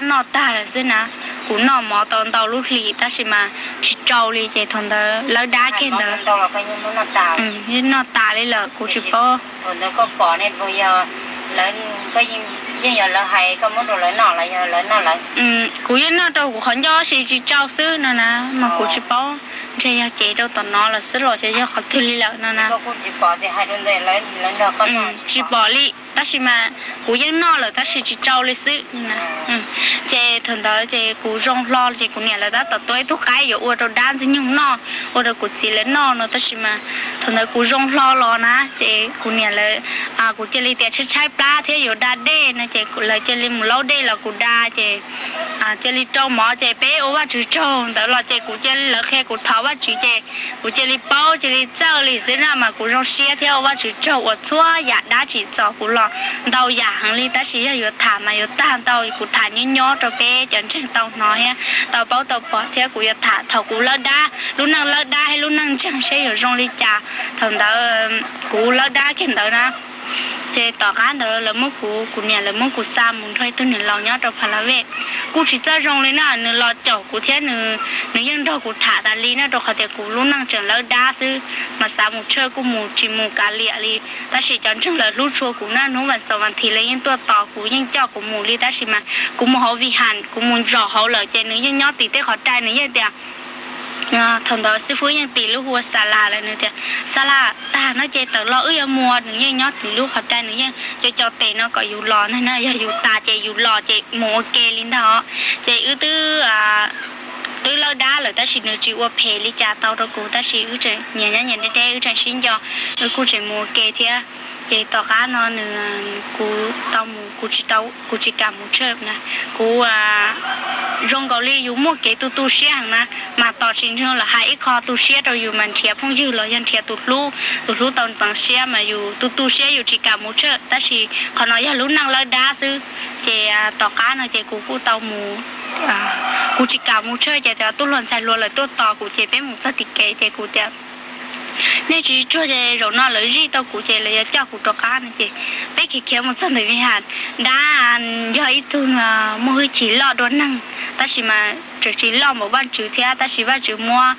noj tag lawm xwb na. Kuv noj mov tau ntau lub hlis tab sis mas tsis tsau li ces thaum ntawd lawv dab kiag ntawd, noj tas li lawm kuv tsis paub. Kuv yeej noj rau kuv qhov ncauj tab sis tsis tsau xwb no na mas kuv tsis paub, ntshe yog cev rau tom no los xwb los yog qhov twg li lawm no na. Tsis pom li tab sis mas kuv yeej noj lawm tab sis tsis tsau li xwb. Ces thaum ntawd ces kuv zoo hlo ces kuv niam lawv tab tom tua ib tug qaib yuav ua rau dab ntxwg nyoog noj, ua rau kuv txiv lawv noj no tab sis mas thaum ntawd kuv zoo hlo los na ces kuv niam lawv, kuv cia li tias tshaib tshaib plab thiab yuav da dej no ces lawv cia li mus laub dej los kuv da ces cia li rau mov ces peb ua Vajtswv tsaug ntawd los ces kuv cia li, lawv qhia kuv thov Vajtswv ces kuv cia li paub cia li txawj li xwb na mas kuv zoo siab thiab ua Vajtswv tsaug uas txhua yam dab tsim txom kuv los ntau yam heev li tab sis yog yuav tham mas yuav tag ntau, kuv tham nyob nyob rau peb cov ntseeg tau hnov thiab tau paub tau pom thiab kuv yuav tham thaum kuv lawb dab, lub neej lawb dab thiab lub neej ntseeg seb yuav zoo li cas thaum ntawd kuv lawb dab kiag ntawd na. Ces tom qab ntawd lawv muab kuv, kuv niam lawv muab kuv xa mus nrog ib tug niam laus nyob rau Pha La Vej. Kuj tsis txawj zoo li na, nws los caum kuv thiab nws yeej nrog kuv tham tas li na rau qhov tias kuv lub neej tseem lawb dab xwb mas xav mus tshawj kuj mus tsis mus kav liam li. Tab sis cov ntseeg lawv hlub tshua kuv na, hnub vas xaum vas thiv lawv yeej tuaj tos kuv yeej coj kuv mus li tab sis mas kuv mus hauv Vij Has kuv mus zom hauv lawm ces nws yeej nyob tim tej qhov rai nws yeej tias thaum ntawd xib fwb yeej tis lub hu ua Xa Las lawm nws tias Xa Las tag no ces tawm los wb yuav mus, nws yeej nyob tim lub qhov rai nws yeej co co tes no kom yus los ntag na, yog yus tas ces yus los ces mus ua ke li ntag. Ces wb twb twb lawb dab lawm tab sis nws tsis ua phem li cas tau rau kuv tab sis wb tseem nyias nyob nyias deb deb wb tseem sib nco, wb kuj tseem mus ua ke thiab. Ces tom qab no nws, kuv tau mus, kuv tsis tau, kuv tsis kam mus tshawj na, kuv zoo nkaus li yus muaj kev tu tu siab heev na, mas tos tsis nrog lawv hais ib qho tu siab rau yus mas nrhiav phooj ywg los yog nrhiav tus hlub, tus hlub tau ntxeev siab mas yus tu tu siab yus tsis kam mus tshawj tab sis qhov no yog lub neej lawb dab xwb. Ces tom qab no ces kuv kuj tau mus, kuv tsis kam mus tshawj ces tub hluas ntxhais hluas lawv tuaj tos kuv ces peb mus txog tim kev ces kuv tias nej tsis tsuag ces zaum no lawv zij tau kuv ces lawv yuav coj kuv rov qab no ces peb khiav khiav mus txog ntawm Vij Has, dab yog ib tug muaj hwj chim loj dua neeg tab sis mas tseem tsis loj npaum Vajtswv thiab tab sis Vajtswv muab,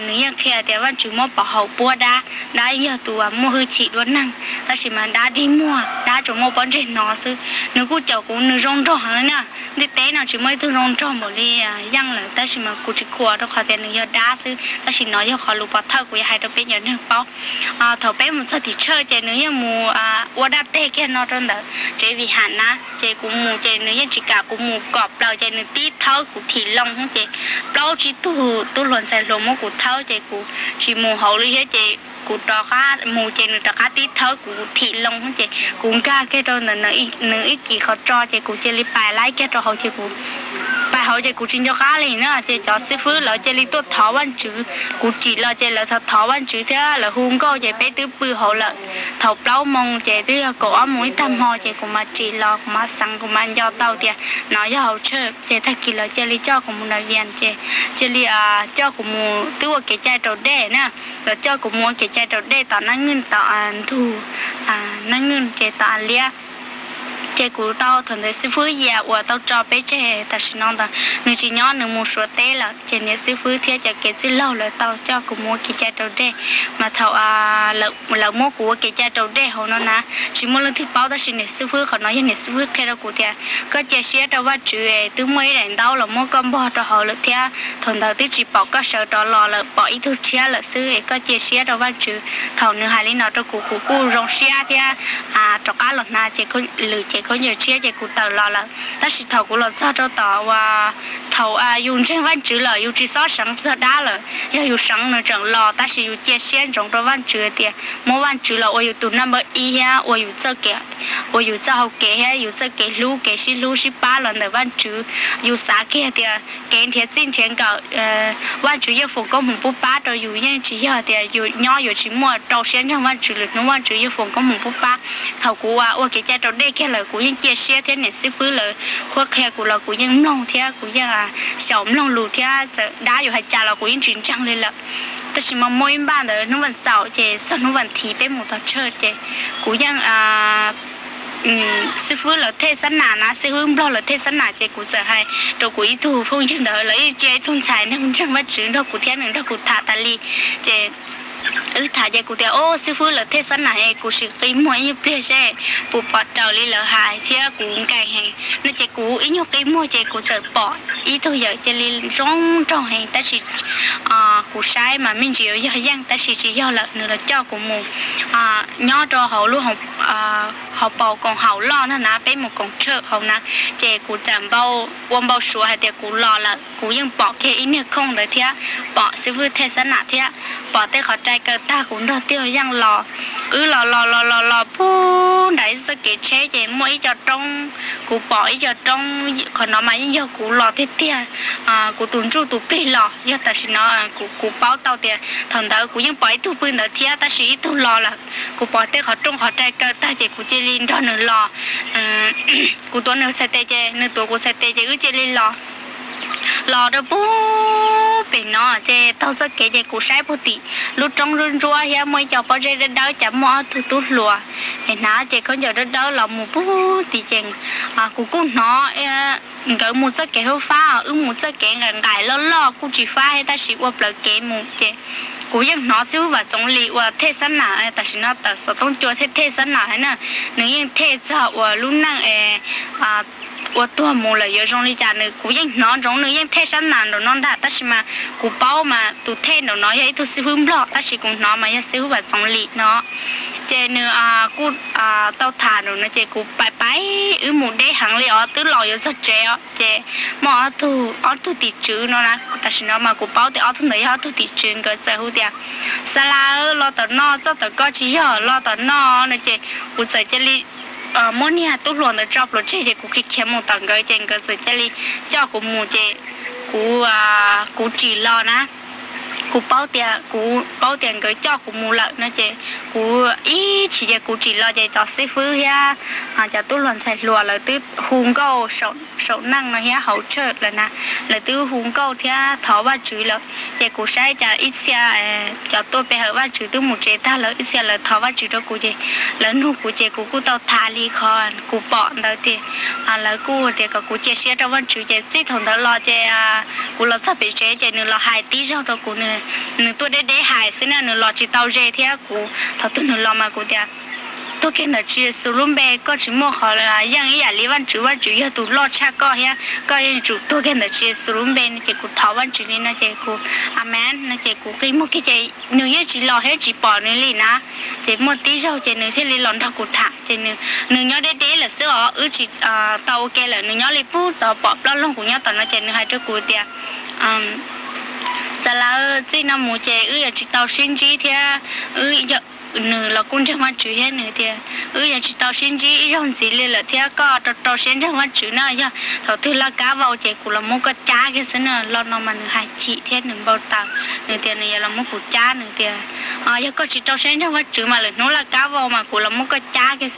nws yeej qhia tias Vajtswv muab pov haum puab dab, dab yog tus muaj hwj chim dua neeg tab sis mas dab dig muag, dab tsuas muaj pob ntseg hnov xwb. Nws kuj caum kuv nws zoo nraug heev li na, ntiaj teb no tsis muaj ib tug zoo nraug npaum li Yeej lawm tab sis mas kuv tsis qhuas rau qhov tias nws yog dab xwb tab sis no yog qhov lus pov thawj kuv yuav hais rau peb cov neeg paub. Thaum peb mus txog tim tshawj ces nws yeej mus ua dab teg kiag no rau ntawm tsev Vij Has na ces kuv mus ces nws yeej tsis kam kuv mus kom plaws ces nws tib thawb kuv thim loo ces plaub tsib tug tub hluas ntxhais hluas muab kuv thawb ces kuv tsis mus hauv li thiab ces kuv rov qab mus ces nws rov qab tib thawb kuv thim loo ces kuv nkag kiag rau ntawm nws ib kis qhov tso ces kuv cia li pais laib kiag rau hauv ces kuv pais hauv ces kuv tsis nco qab li na ces cov xib fwb lawv cia li tuaj thov Vajtswv, kuv tsim los ces lawv thov thov Vajtswv thiab lawv hu nkauj ces peb twb pw hauv lawm. Thaum plaub moo ces twb yog kaum ob moo ib tag hmo ces kuv mam tsim los kuv mam xeev kuv mam nco tau tias no yog hauv tshawj ces tag kis lawv cia li coj kuv mus nram Vias ces cia li coj kuv mus twb ua kev cai raus dej na, lawv coj kuv mus ua kev cai raus dej tom Nab Nwj tom ntug Nab Nwj ces tom A Liab. Ces kuv tau thaum ntawd xib fwb Yias uas tau tso peb tseg tam sim no ntawd nws tsis nyob nws mus Suav teb lawm ces niam xib fwb thiab cov kev txwj laug lawv tau coj kuv mus ua kev cai raus dej. Mas thaum lawv muab kuv ua kev cai raus dej hauv no na, tsis muaj leej twg paub tab sis niam xib fwb, qhov no yog niam xib fwb qhia rau kuv tias koj cia siab rau Vajtswv es twb muaj ib daim ntaub los muab koj npog rau hauv lawm thiab thaum ntawd twb tsis pom koj sawv rov los lawm, pom ib tug tshiab lawm xwb es koj cia siab rau Vajtswv. Thaum nws hais li no rau kuv kuv kuj zoo siab thiab rov qab los hnav ces lwm ces khaub ncaws tshiab ces kuv tawm los lawm. Tab sis thaum kuv los txog rau tom uas thaum yus ntseeg Vajtswv lawm yus tsis txhob seev txog dab lawm, yog yus seev nws tseem los tab sis yus cia siab ntsoov rau Vajtswv tias muab Vajtswv los ua yus tus naj npawb ib thiab ua yus txoj kev, ua yus txoj hau kev thiab yus txoj kev hlub kev sib hlub sib pab los ntawm Vajtswv. Yus xav kiag tias kev nrhiav txij nrhiav nkawm Vajtswv yeej foom koob hmoov pub pab rau yus, yeej tsis yog tias yus nyob yuav tsis muaj rau siab ntseeg Vajtswv, lwm hnub Vajtswv yeej foom koob hmoov pub pab. Thaum kuv ua kev cai raus dej kiag lawm kuv yeej cia siab thiab niam xib fwb lawv qhuab qhia kuv los kuv yeej mloog thiab kuv yeej xyaum mloog lus thiab txawm dab yuav hais cas los kuv yeej tsis ntseeg li lawm. Tab sis mas muaj ib npaj ntawd hnub vas xaum ces txog hnub vas thiv peb mus tom tshawj ces kuv yeej xib fwb lawv thej xab nam na, xib fwb nplog lawv thej xab nam, ces kuv txawm hais rau kuv ib tug phooj ywg ntawd, lawv yeej cia ib tug ntxhais neeg ntseeg Vajtswv nrog kuv thiab nws nrog kuv tham tas li. Ces wb tham ces kuv tias, o, xib fwb lawv thej xab nam es kuv sim qi muag ib nyuag pliag seb puas pom raws li lawv hais thiab kuv nkees heev no. Ces kuv ib nyuag qi muag ces kuv txawm pom ib tug yawm cia li zoo nraug heev, tab sis kuv saib mas me ntsis yuav yog yeej tab sis tsis yog lawm, nws los coj kuv mus nyob rau hauv lub hauv paus koom haum loj ntag na, peb mus koom tshawj hauv na. Ces kuv txawm ua npau suav hais tias kuv los lawm, kuv yeej pom kiag ib niag khooj ntawd thiab, pom xib fwb thej xab nam thiab, pom tej qhov rai kaw tag kuv nrog Tiaj Yeej los. Wb los los los los los puag nram ib txoj kev tsheb ces muaj ib co roob, kuv pom ib co roob, qhov no mas yeej yog kuv los tiag tiag, kuv tus ntsuj tus plig los. Yog tam sim no kuv paub tau tias thaum ntawd kuv yeej pom ib tug pw ntawd thiab tab sis ib tug los lawm. Kuv pom tej qhov rooj qhov rai kaw tag ces kuv cia li nrog nws los. Kuv tuav nws txhais tes ces nws tuav kuv txhais tes ces wb cia li los. Los rau puag pem no ces taug txoj kev ces kuv saib puag tim lub roob ntsuab ntsuab thiab muaj ib co pob zeb dawb dawb, cas muaj ob tug tub hluas es hnav ces khaub ncaws dawb dawb los mus puag tim ces kuv kuj hnov nkawd mus txoj kev hauv fab, wb mus txoj kev nqaim nqaim loj loj kuj tsis fab thiab tab sis ua plaws kev mus ces kuv yeej hnov xib fwb Vam Txoov Lis uas thej xab nam, tam sim no tawm xov tooj cua thej thej xab nam na, nws yeej thej txog uas lub neej ua tuag mus lawm yuav zoo li cas nws, kuv yeej hnov ntsoov nws yeej thej xab nam nraum no ntag, tab sis mas kuv paub mas tus thej nraum no yog ib tug xib fwb nplog tab sis kuv hnov mas yog xib fwb Vam Txoov Lis no. Ces nws kuj tau tham nraum no ces kuv pais pais, wb mus deb heev li os, twb los yuav txog tsev os ces muaj ob tug, ob tug tim tswv no na, tam sim no mas kuv paub tias ob tug ntawd yog ob tug tim tswv, nkawd txawm hu tias, Xa Las, los tom no, txoj tawm koj tsis yog, los tom no no ces kuv txawm cia li muab niag tub hluas ntawd tso plhuav tseg ces kuv khiav khiav mus tom nkawd ces nkawd txawm cia li coj kuv mus ces kuv, kuv tsim los na. Kuv paub tias, kuv paub tias nkawd coj kuv mus lawm no ces kuv ib chim ces kuv tsim los ces cov xib fwb thiab cov tub hluas ntxhais hluas lawv twb hu nkauj saum neej no thiab hauv tshawj lawm na, lawv twb hu nkauj thiab thov Vajtswv lawm. Ces kuv saib cas ib txhia cov tuaj pe hawm Vajtswv twb mus tsev tag lawm, ib txhia lawv thov Vajtswv rau kuv ces lawv nug kuv ces kuv kuj tau tham li qhov kuv pom ntawd tias lawv kuj tias kom kuv cia siab rau Vajtswv ces txij thaum ntawd los ces kuv los txog pem tsev ces nws los hais tib zaug rau kuv, nws tuaj deb deb hais xwb na, nws los tsis tau ze thiab kuv, thaum twg nws los mas kuv tias, Tuag kiag ntawm Tswv Yexus lub npe, koj tsis muaj qhov yeej ib yam li Vajtswv, Vajtswv yog tus loj tshaj koj thiab koj yeej tsum tuag kiag ntawm Tswv Yexus lub npe no ces kuv thov Vajtswv li no ces kuv, Amees no ces kuv qi muag kiag ces nws yeej tsis los thiab tsis pom nws li na. Ces muaj tib zaug ces nws thiaj li los nrog kuv tham ces nws nyob deb deb lawm xwb os, wb tsis tau ua ke lawm, nws nyob li pub txog pom plaub loog kuv nyob tom no ces nws hais rau kuv tias, Xa Las, txij no mus ces wb yuav tsis tau sib ntsib thiab. Wb, nws los kuj ntseeg Vajtswv thiab, nws tias, Wb yuav tsis tau sib ntsib ib zaug ntxiv li lawm thiab, koj rau rau siab ntseeg Vajtswv na, yog thaum twg laj kab vau ces kuv los muab koj cab kiag xwb na. Lo no mas nws hais chim thiab nws npau taws, nws tias nws yuav los muab kuv cab, nws tias, Yog koj tsis rau siab ntseeg Vajtswv mas lwm hnub laj kab vau mas kuv los muab koj cab kiag xwb.